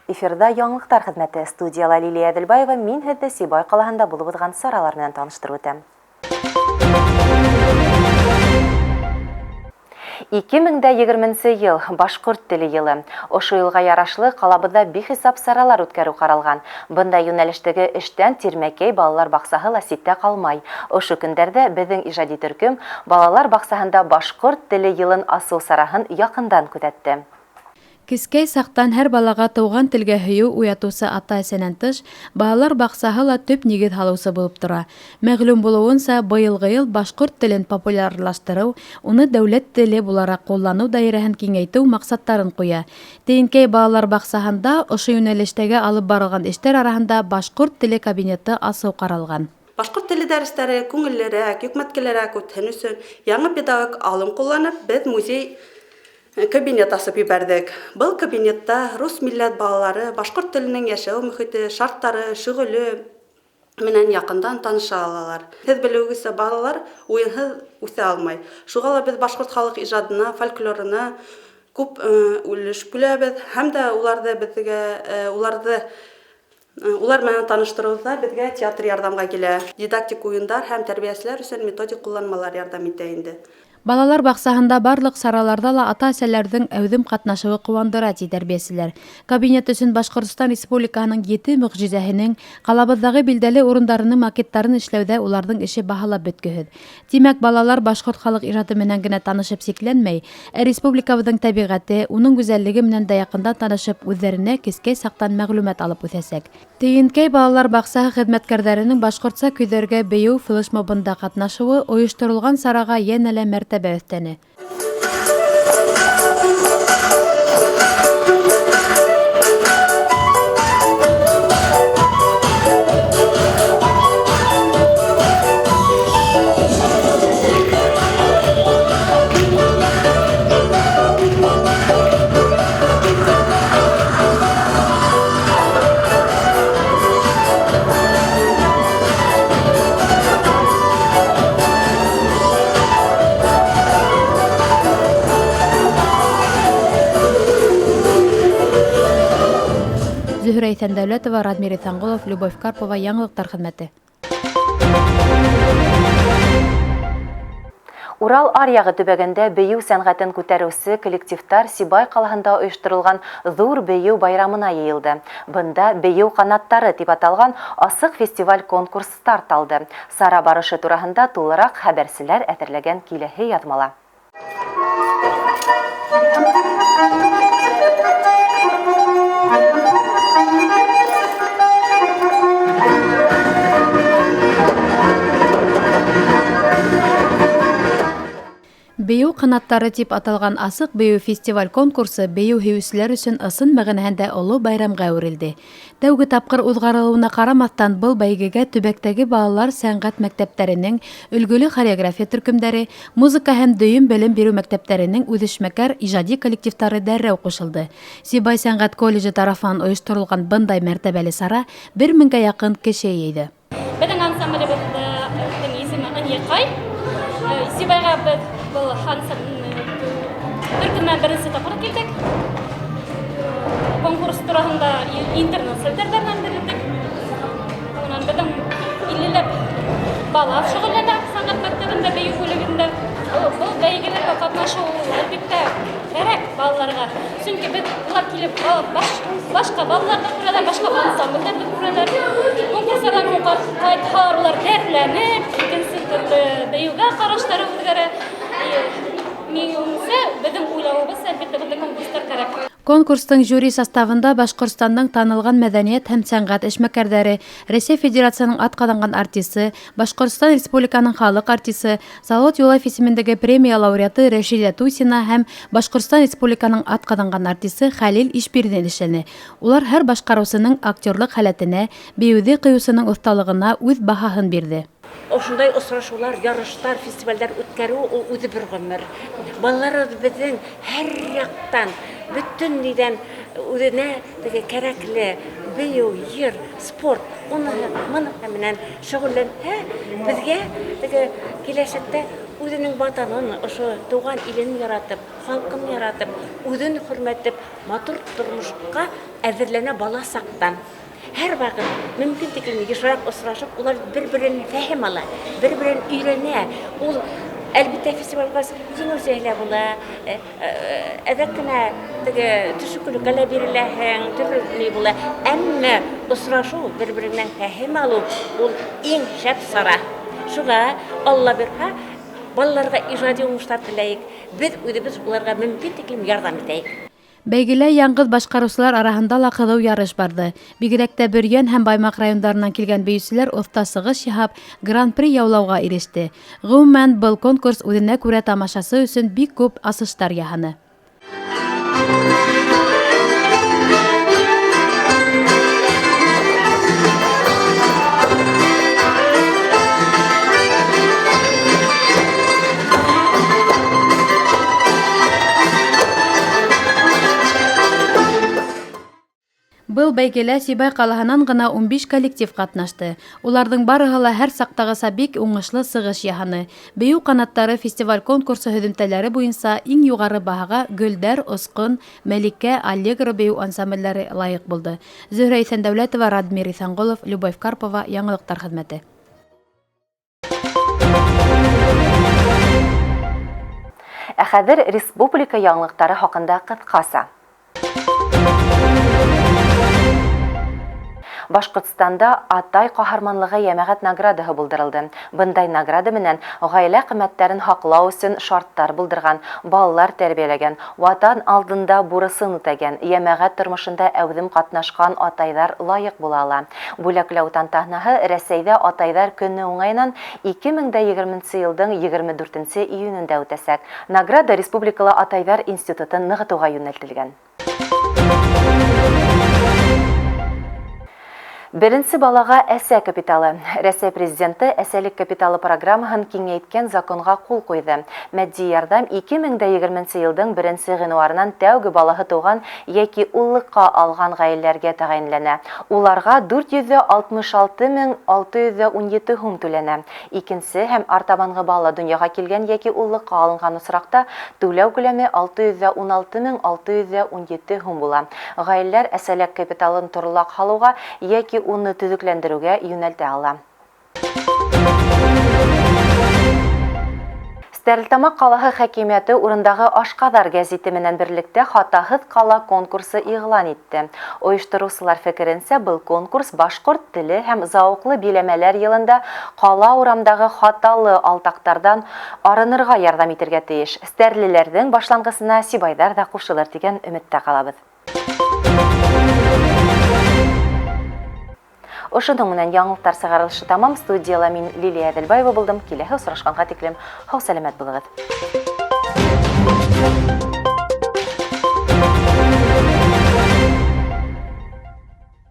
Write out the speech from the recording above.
Эфирҙа яңылыҡтар хеҙмәте. Студияла Лилия Әҙелбаева. Мин һеҙҙе Сибай ҡалаһында булып уҙған саралар менән таныштырып үтәм. 2020 йыл башҡорт теле йылы. Ошо йылға ярашлы ҡалабыҙҙа бихисап саралар үткәреү ҡаралған. Бындай йүнәлештәге эштән Тирмәкәй балалар баҡсаһы ла ситтә ҡалмай. Ошо көндәрҙә беҙҙең ижади төркөм балалар баҡсаһында башҡорт теле йылын асыу сараһын яҡындан күҙәтте. Кескәй саҡтан һәр балаға тыуған телгә һөйөү уятыусы ата-әсәнән тыш, балалар баҡсаһы ла төп нигеҙ һалыусы булып тора. Мәғлүм булыуынса, быйылғы йыл башҡорт телен популярлаштырыу, уны дәүләт теле булараҡ ҡулланыу даирәһен киңәйтеү маҡсаттарын ҡуя. Тейенкәй балалар баҡсаһында ошо йүнәлештәге алып барылған эштәр араһында башҡорт теле кабинеты асыу ҡаралған. Башҡорт теле дәрестәре күңеллерәк, йөкмәткелерәк үтһен өсөн яңы педагог алым ҡулланып, беҙ музей кабинет асып ебәрҙек. Был кабинетта рус милләт балалары башҡорт теленең йәшәү мөхите, шарттары, шөғөлө менән яҡындан таныша алалар. Һеҙ белеүегеҙсә, балалар уйынһыҙ үҫә алмай. Шуға ла беҙ башҡорт халыҡ ижадына, фольклорына күп өлөш бүләбеҙ һәм дә уларҙы беҙгә уларҙы улар менән таныштырыуҙа беҙгә театр ярҙамға килә. Дидактик уйындар һәм тәрбиәселәр өсөн методик ҡулланмалар ярҙам итә инде. Балалар баҡсаһында барлыҡ сараларҙа ла ата-әсәләрҙең әүҙем ҡатнашыуы ҡыуандыра, ти тәрбиәселәр. Кабинет өсөн Башҡортостан Республикаһының 7 мөғжизәһенең, ҡалабыҙҙағы билдәле урындарының макеттарын эшләүҙә уларҙың эше баһалап бөткөһөҙ. Тимәк, балалар башҡорт халыҡ ижады менән генә танышып сикләнмәй, ә республикабыҙҙың тәбиғәте, уның гүзәллеге менән дә яҡындан танышып, үҙҙәренә кескәй саҡтан мәғлүмәт алып үҫәсәк. Тейенкәй балалар баҡсаһы хеҙмәткәрҙәренең башҡортса көйҙәргә бейеү флешмобында ҡатнашыуы ойошторолған сараға йәнә лә мәртәбә өҫтәне. Зөһрә Иҫәндәүләтова, Радмир Иҫәнғолов, Любовь Карпова, яңылыҡтар хеҙмәте. Урал аръяғы төбәгендә бейеү сәнғәтен күтәреүсе коллективтар Сибай ҡалаһында ойошторолған ҙур бейеү байрамына йыйылды. Бында бейеү ҡанаттары тип аталған асыҡ фестиваль-конкурс старт алды. Сара барышы тураһында тулыраҡ хәбәрселәр әҙерләгән киләһе яҙмала. Бейеү ҡанаттары тип аталған асыҡ бейеү фестиваль конкурсы бейеү һөйөүселәр өсөн ысын мәғәнәһендә оло байрамға әүерелде. Тәүге тапҡыр уҙғарылыуына ҡарамаҫтан, был бәйгегә төбәктәге балалар сәнғәт мәктәптәренең өлгөлө хореография төркөмдәре, музыка һәм дөйөм белем биреү мәктәптәренең үҙешмәкәр ижади коллективтары дәррәү ҡушылды. Сибай сәнғәт колледжы тарафынан ойошторолған бындай мәртәбәле сара 1000-гә яҡын кеше йыйҙы. Беҙҙең ансамблебеҙҙең исеме Ынйыҡай. Сибайға беҙ был төркөмдән беренсе тапҡыр килдек. Конкурс тураһында интернет селтәрҙәренән белдек. Унан беҙҙең иллеләп бала шөғөлләнә сәнғәт мәктәбендә, бейеү бүлегендә. Был бәйгеләргә ҡатнашыу әлбиттә кәрәк балаларға. Сөнки беҙ улар килеп башҡа балаларҙы күрәләр, башҡа ансамблдәрҙе күрәләр. Конкурстарҙан һуң ҡайтһалар, улар дәртләнеп, икенсе төрлө бейеүгә ҡараштары үҙгәрә. Минеңсә, беҙҙең уйлауыбыҙса, әлбиттә, бындай конкурстар кәрәк. Конкурстың жюри составында Башҡортостандың танылған мәҙәниәт һәм сәнғәт эшмәкәрҙәре, Рәсәй Федерацияһының атҡаҙанған артисы, Башҡортостан Республикаһының халыҡ артисы, Салауат Юлаев исемендәге премия лауреаты Рәшиҙә Тусина һәм Башҡортостан Республикаһының атҡаҙанған артисы Хәлил Ишбирҙин эшләне. Улар һәр башҡарыусының актерлыҡ һәләтенә, бейеүҙе ҡыйыусының оҫталығына үҙ баһаһын бирҙе. Ошондай осрашыулар, ярыштар, фестивалдәр үткәреү ул үҙе бер ғүмер. Балаларыбыҙ беҙҙең һәр яҡтан, бөтөн нидән үҙенә теге кәрәкле, Бейеү, йыр, спорт, уныһы, моныһы менән шөгыльләнһә, безгә теге киләсәктә үзенең ватанын, ошо туган илен яратып, халкын яратып, үзен хөрмәтеп, матур тормышка әзерләнә бала чактан. Һәрвакыт мөмкин тиклем ешрак очрашып, улар бер-берен фәһем ала, бер-берен өйрәнә. Ул, әлбиттә, фестивальгә җиңүче лә була, әзрәк кенә теге төшенкелеккә лә биреләһең, төрле ни була. Әмма очрашу, бер-береңнән фәһем алу, ул иң шәп чара. Шуңа, Алла бирһә, балаларга иҗади уңышлар теләик, без үзебез уларга мөмкин тиклем ярдәм итәек. Бәйгелә яңгыз башҡарыусылар араһында ла ҡыҙыу ярыш барҙы. Бигерәк тә Бөрйән һәм Баймаҡ райондарынан килгән бейеүселәр оҫта сығыш яһап, гран-при яулауға иреште. Ғөмүмән, был конкурс үҙенә күрә тамашасы өсөн бик күп асыштар яһаны. Был бәйгелә Сибай ҡалаһынан ғына 15 коллектив ҡатнашты. Уларҙың барыһы ла һәр саҡтағыса бик уңышлы сығыш яһаны. Бейеү ҡанаттары фестиваль-конкурсы һөҙөмтәләре буйынса иң юғары баһаға Гөлдәр, Осҡон, Мәликә, Аллегро бейеү ансамблдәре лайыҡ булды. Зөһрә Иҫәндәүләтова, Радмир Иҫәнғолов, Любовь Карпова, Яңылыҡтар хеҙмәте. Ә хәҙер республика яңылыҡтары хаҡында ҡыҫҡаса. Башҡортостанда Атай ҡаһарманлығы йәмәғәт наградаһы булдырылды. Бындай награда менән ғаилә ҡиммәттәрен һаҡлау өсөн шарттар булдырған, балалар тәрбиәләгән, ватан алдында бурысын үтәгән, йәмәғәт тормошонда әүҙем ҡатнашҡан атайҙар лайыҡ була ала. Бүләкләү тантанаһы Рәсәйҙә Атайҙар көнө уңайынан 2020 йылдың 24 июнендә үтәсәк. Награда Республикала Атайҙар институтын нығытыуға йүнәлтелгән. Беренсе балаға әсә капиталы. Рәсәй президенты әсәлек капиталы программаһын киңәйткән законға ҡул ҡуйҙы. Матди ярҙам 2020 йылдың 1 ғинуарынан тәүге балаһы тыуған йәки уллыҡҡа алған ғаиләләргә тәғәйенләнә. Уларға 466 617 һум түләнә. Икенсе һәм артабанғы бала донъяға килгән йәки уллыҡҡа алынған осраҡта түләү күләме 616 617 һум була. Ғаиләләр әсәлек капиталын торлаҡ һалыуға йәки уны төҙөкләндереүгә йүнәлтә ала. Стәрлетамаҡ ҡалаһы хакимиәте урындағы Ашҡаҙар гәзите менән берлектә Хатаһыҙ ҡала конкурсы иғлан итте. Ойоштороусылар фекеренсә, был конкурс башҡорт теле һәм зауыҡлы биләмәләр йылында ҡала урамдағы хаталы алтаҡтарҙан арынырға ярҙам итергә тейеш. Стәрлеләрҙең башланғысына сибайҙар ҙа ҡушылыр тигән өмөттә ҡалабыҙ. Ошоноң менән яңылыҡтар сығарылышы тамам. Студияла мин Лилия Әҙелбаева булдым. Киләһе осрашҡанға тиклем һау-сәләмәт булығыҙ.